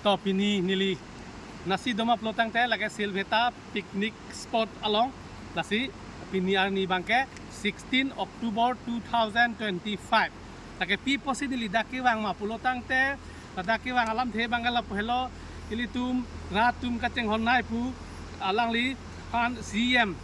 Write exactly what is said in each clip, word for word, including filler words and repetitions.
To pini neli nasi doma pulotangte lake Silveta picnic spot along. Lasi pini arni abangke sixteen October two thousand twenty-five. Lake pi apotsi neli dak kevang ma pulotangte, ladak kevang alamthe abangke lapu helo, ilitum rat atum kachinghon nai pu alangliphan C E M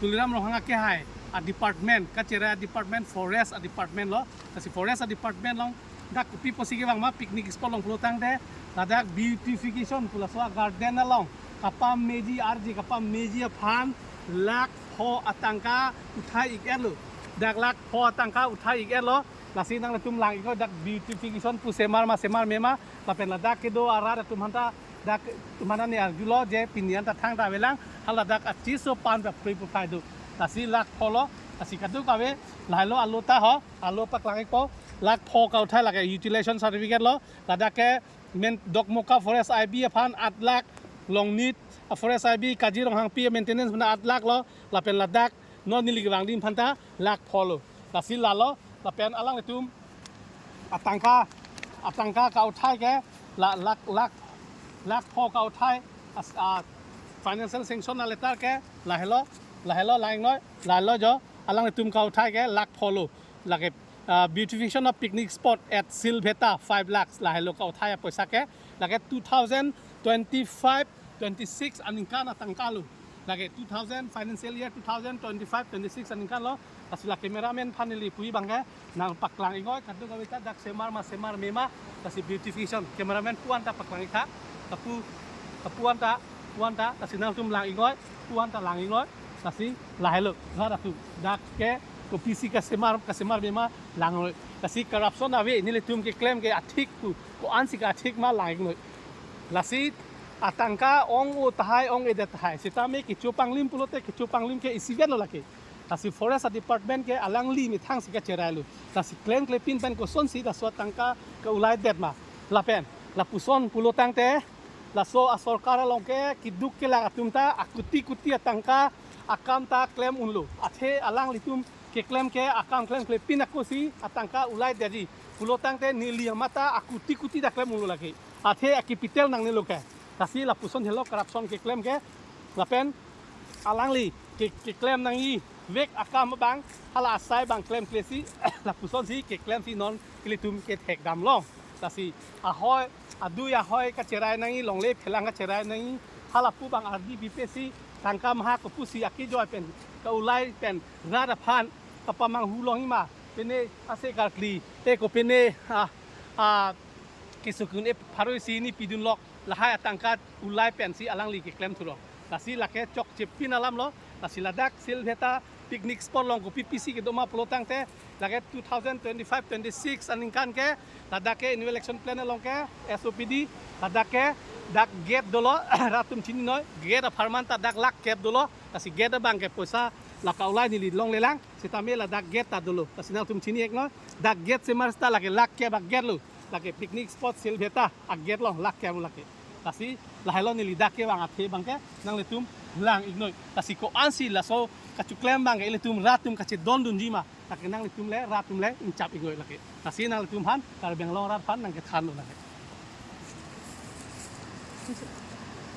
Tuliram Ronghang akehai a department, kacherai department, forest a department lo. Lasi forest a department along dak kopi apotsi kevang ma picnic spot along pulotangte, ladak beautification pu laso a garden along kapameji, arje kapameji aphan lakh pho atangka uthai ik-etlo. Dak lakh pho atangka uthai ik-etlo. Lasi nanglitum lang iknoi, dak beautification pu semar ma semar mema, lapen ladak kedo arat atum aphanta, dak atum aphanta ne arjulo je pini anta thangta avelang, hala dak achiso pan pa phrui pu phai do. Lasi lakh pho lo, lasi kadokave lahelo alo ta ho, alo paklang ikpo, lakh pho kauthai lake utilization certificate lo, ladak ke main Dokmoka Forest I B aphan aat lakh, Longnit a Forest I B Kaji Ronghangpi maintenance aphan aat lakh lo, lapen ladak non neli kevang adim aphanta lakh pho lo. Lasi lalo, lapen alanglitum atangka, atangka kauthai ke la lakh, lakh, lakh pho kauthai as, a, financial sanction a letter ke lahelo, lahelo lang iknoi, lahelo jo, alanglitum kauthai ke lakh pho lo. Lake, ah, beautification of picnic spot at Silveta five lakhs, lahelo kauthai apoisa ke. Lake two thousand twenty-five twenty-six aningkan atangka lo. Lake two thousand financial year two thousand twenty-five twenty-six aningkan lo. Lasi la cameraman aphan neli pu abangke nangpaklang iknoi, kadokave ta dak semar ma semar mema, lasi beautification. Cameraman pu anta paklang ik tha, kapu, kapu anta, pu anta, lasi nangtum lang iknoi, pu anta lang iknoi, lasi lahelo, rat atum, dak ke kopisi kasemar, kasemar mema lang iknoi. Lasi corruption ave, nelitum keklem ke athik pu, ko-ansi ke athik ma lang iknoi. Lasi atangka ong-o tahai, ong-edet tahai. Sitame kecho panglim pulote kecho panglim ke isivet lo lake. Lasi forest a department ke alangli methangsi kacherai lo. Lasi klemklepin pen kosonsi laso atangka ke-ulaidet ma. Lapen lapuson pulotangte, laso asorkar along ke keduk kelak atum ta akuti kuti atangka akam ta klem unlo. Athe alanglitum keklem ke akam klemklepin akosi atangka ulaidetji pulotangte neli amat ta akuti kuti ta klem unlo lake. Athe a-capital nangnelo ke. Lasi lapuson helo corruption keklem ke. Lapen alangli ke, keklem nangji vek akam abang, hala asai abang klemklesi, lapusonsi keklemsi non ilitum kethek damlong. Lasi ahoi, adui ahoi kacherai nangji, longle phelang kacherai nangji, halapu abang ardi bipesi, tangka maha kopusi akejoi pen, ka-ulai pen, rat aphan kapamanghu longji ma, pine ase karkli, te ko pine, ah, ah, kesukun e pharo isi hini pidunlok, lahai atangka ulai pensi alangli keklem thulong. Lasi lake chokchepin alam lo, lasi ladak Silveta picnic spot along kopi apotsi kedo ma pulotangte, lake two thousand twenty-five twenty-six aningkan ke, ladak ke annual action plan along ke, S O P D, ladak ke, dak gate dolo, rat atum chininoi, gate apharman ta dak lakh kep dolo, lasi gate abang ke poisa la ka-ulai neli longlelang, sitame ladak gate ta dolo, lasi nangtum chini iknoi, dak gate semar seta lake lakh kep a-gate lo, lake picnic spot Silveta a-gate lo, lakh kep lo lake. Lasi lahelo neli dak kevang athe abangke nanglitum lang iknoi. Lasi ko-ansi laso kachoklem abangke ilitum rat atum kachedondunji ma. Lake nanglitum le rat atum le ingchap iknoi lake. Lasi nanglitum aphan Karbi Anglong rat aphan nangkethanlo lake.